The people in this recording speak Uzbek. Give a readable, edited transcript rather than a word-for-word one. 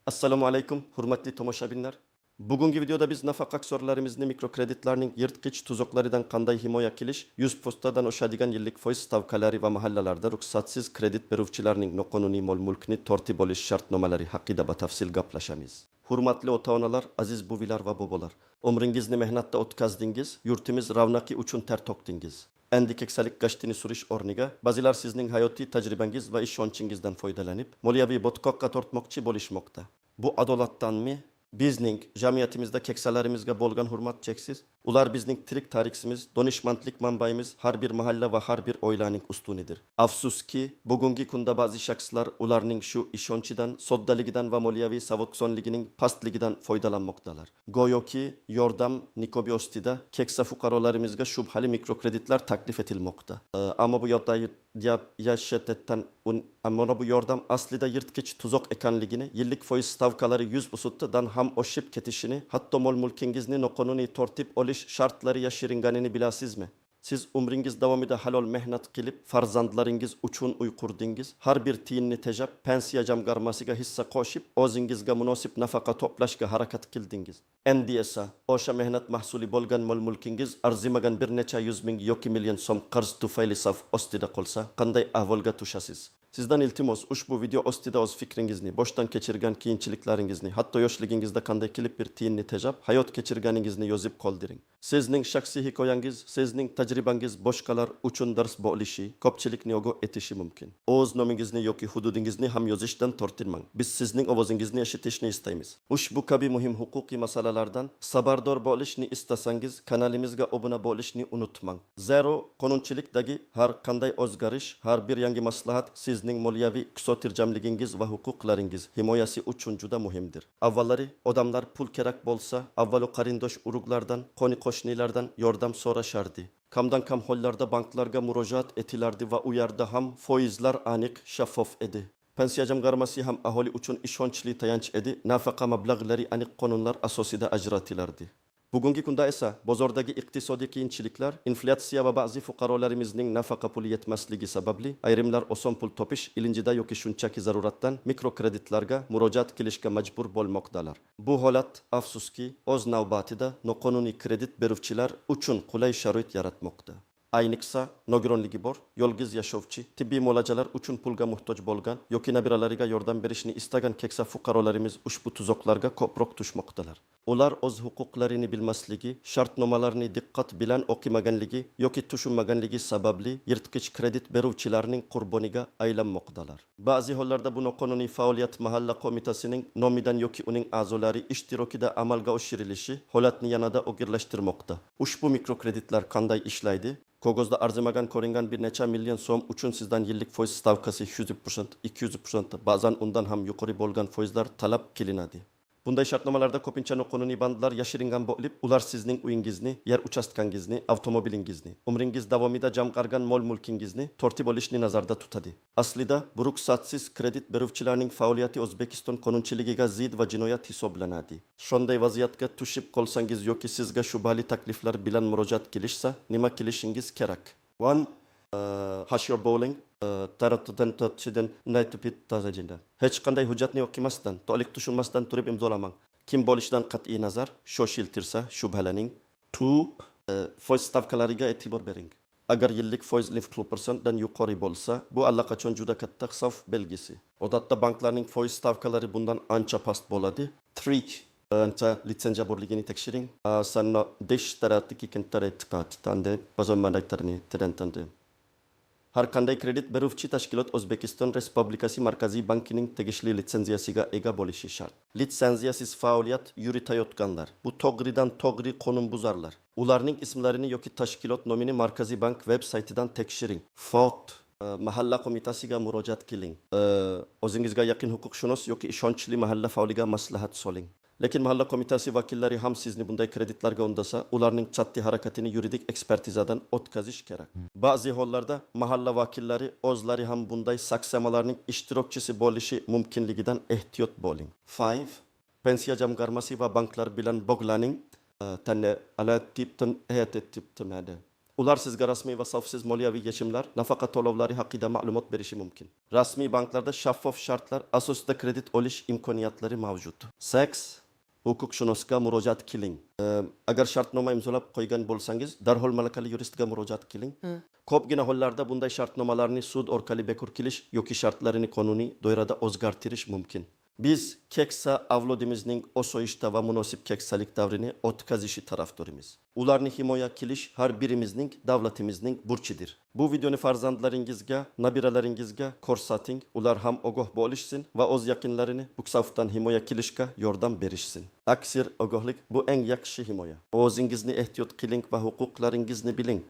Assalomu alaykum, hurmatli tomoshabinlar. Bugungi videoda biz nafaqaxo'rlarimizni mikrokreditlarning yirtqich tuzoqlaridan qanday himoya qilish, 100 postadan oshadigan yillik foiz stavkalari va mahallalarda ruxsatsiz kredit beruvchilarning noqonuniy mol-mulkni tortib olish shartnomalari haqida batafsil gaplashamiz. Hurmatli ota-onalar, aziz buvilar va bobolar, umringizni mehnatda o'tkazdingiz, yurtimiz ravnaqi uchun ter to'kdingiz. Endi keksalik gashtini surish o'rniga ba'zilar sizning hayotiy tajribangiz va ishonchingizdan foydalanib, moliyaviy botqoqqa tortmoqchi bo'lishmoqda. Bu adolatdanmi? Bizning jamiyatimizda keksalarimizga bo'lgan hurmat cheksiz. Ular bizning tirik tariximiz, donishmandlik manbaimiz, har bir mahalla va har bir oilaning ustunidir. Afsuski, bugungi kunda ba'zi shaxslar ularning shu ishonchidan, soddaligidan va moliyaviy savodxonligining pastligidan foydalanmoqdalar. Go'yoki yordam niqobi ostida keksa fuqarolarimizga shubhali mikrokreditlar taklif etilmoqda. Ammo bu ammo bu yordam aslida yirtqich tuzoq ekanligini, yillik foiz stavkalari 100 dan ham oshib ketishini, hatto mol mulkingizni noqonuniy tortib olish shartlari yashiringanini bilasizmi? Siz umringiz davomida halol mehnat qilib, farzandlaringiz uchun uy qurdingiz, har bir tiyinni tejab, pensiya jamg'armasiga hissa qo'shib, o'zingizga munosib nafaqa to'plashga harakat qildingiz. Endi esa o'sha mehnat mahsuli bo'lgan mol mulkingiz arzimagan bir necha yuz ming yoki million so'm qarz tufayli xavf ostida qolsa, qanday ahvolga tushasiz? Sizdan iltimos, ushbu video ostida o'z fikringizni, boshdan kechirgan qiyinchiliklaringizni, hatto yoshligingizda qanday qilib bir tiyinni tejab, hayot kechirganingizni yozib qoldiring. Sizning shaxsiy hikoyangiz, sizning tajribangiz boshqalar uchun dars bo'lishi, ko'pchilikni ogoh etishi mumkin. O'z nomingizni yoki hududingizni ham yozishdan tortinmang. Biz sizning ovozingizni eshitishni istaymiz. Ushbu kabi muhim huquqiy masalalardan xabardor bo'lishni istasangiz, kanalimizga obuna bo'lishni unutmang. Zero qonunchilikdagi har qanday o'zgarish, har bir yangi maslahat sizning moliyaviy xotirjamligingiz va huquqlaringiz himoyasi uchun juda muhimdir. Avvallari odamlar pul kerak bo'lsa, avvalo qarindosh urug'lardan, qo'ni qo'shnilardan yordam so'rashardi. Kamdan kam hollarda banklarga murojaat etilardi va u yerda ham foizlar aniq, shaffof edi. Pensiya jamg'armasi ham aholi uchun ishonchli tayanch edi, nafaqa mablag'lari aniq qonunlar asosida ajratilardi. Bugungi kunda esa bozordagi iqtisodiy qiyinchiliklar, inflyatsiya va ba'zi fuqarolarimizning nafaqa puli yetmasligi sababli ayrimlar oson pul topish ilinjida yoki shunchaki zaruratdan mikrokreditlarga murojaat qilishga majbur bo'lmoqdalar. Bu holat, afsuski, o'z navbatida noqonuniy kredit beruvchilar uchun qulay sharoit yaratmoqda. Ayniqsa, nogironligi bor, yolg'iz yashovchi, tibbiy muolajalar uchun pulga muhtoj bo'lgan yoki nabiralariga yordam berishni istagan keksa fuqarolarimiz ushbu tuzoqlarga ko'proq tushmoqdalar. Ular o'z huquqlarini bilmasligi, shartnomalarni diqqat bilan o'qimaganligi yoki tushunmaganligi sababli yirtqich kredit beruvchilarning qurboniga aylanmoqdalar. Ba'zi hollarda bu noqonuniy faoliyat mahalla qo'mitasining nomidan yoki uning a'zolari ishtirokida amalga oshirilishi holatni yanada og'irlashtirmoqda. Ushbu mikrokreditlar qanday ishlaydi? Qog'ozda arzimagan ko'ringan bir necha million so'm uchun sizdan yillik foiz stavkasi 100%, 200%, ba'zan undan ham yuqori bo'lgan foizlar talab qilinadi. Bunday shartnomalarda ko'pincha noqonuniy bandlar yashiringan bo'lib, ular sizning uyingizni, yer uchastkangizni, avtomobilingizni, umringiz davomida jamg'argan mol-mulkingizni tortib olishni nazarda tutadi. Aslida bu ruxsatsiz kredit beruvchilarning faoliyati O'zbekiston qonunchiligiga zid va jinoyat hisoblanadi. Shunday vaziyatga tushib qolsangiz yoki sizga shubhali takliflar bilan murojaat qilishsa, nima qilishingiz kerak? One, hush your bowling, hech qanday hujjatni o'qimasdan, to'liq tushunmasdan turib imzolamang. Kim bo'lishidan qat'iy nazar, shoshiltirsa, shubhalaning. Two, foiz stavkalariga e'tibor bering. Agar yillik foiz dan yuqori bo'lsa, bu allaqachon juda katta xavf belgisi. Odatda banklarning foiz stavkalari bundan ancha past bo'ladi. Three, ancha litsenziya borligini tekshiring. Sanno desh tande. Har qanday kredit beruvchi tashkilot O'zbekiston Respublikasi Markaziy bankining tegishli litsenziyasiga ega bo'lishi shart. Litsenziyasiz faoliyat yuritayotganlar bu to'g'ridan to'g'ri qonunbuzarlar. Ularning ismlarini yoki tashkilot nomini Markaziy bank veb saytidan tekshiring. Four, mahalla qo'mitasiga murojaat qiling. O'zingizga yaqin huquqshunos yoki ishonchli mahalla faoliga maslahat soling. Lekin mahalla qo'mitasi vakillari ham sizni bunday kreditlarga undasa, ularning xatti harakatini yuridik ekspertizadan o'tkazish kerak. Ba'zi hollarda mahalla vakillari o'zlari ham bunday sxemalarning ishtirokchisi bo'lishi mumkinligidan ehtiyot bo'ling. 5. Pensiya jamg'armasi va banklar bilan bog'laning. Tane ala tipton hayat tipton. Ular sizga rasmiy va xavfsiz moliyaviy yechimlar, nafaqa to'lovlari haqida ma'lumot berishi mumkin. Rasmiy banklarda shaffof shartlar asosida kredit olish imkoniyatlari mavjud. Seks huquqshunosga murojaat qiling. Agar shartnoma imzolab qo'ygan bo'lsangiz, darhol malakali yuristga murojaat qiling. Ko'pgina hollarda bunday shartnomalarni sud orqali bekor qilish yoki shartlarini qonuniy doirada o'zgartirish mumkin. Biz keksa avlodimizning osoyishta va munosib keksalik davrini o'tkazishi tarafdorimiz. Ularni himoya qilish har birimizning, davlatimizning burchidir. Bu videoni farzandlaringizga, nabiralaringizga ko'rsating, ular ham ogoh bo'lishsin va o'z yaqinlarini bu xavfdan himoya qilishga yordam berishsin. Aksir ogohlik bu eng yaxshi himoya. O'zingizni ehtiyot qiling va huquqlaringizni biling.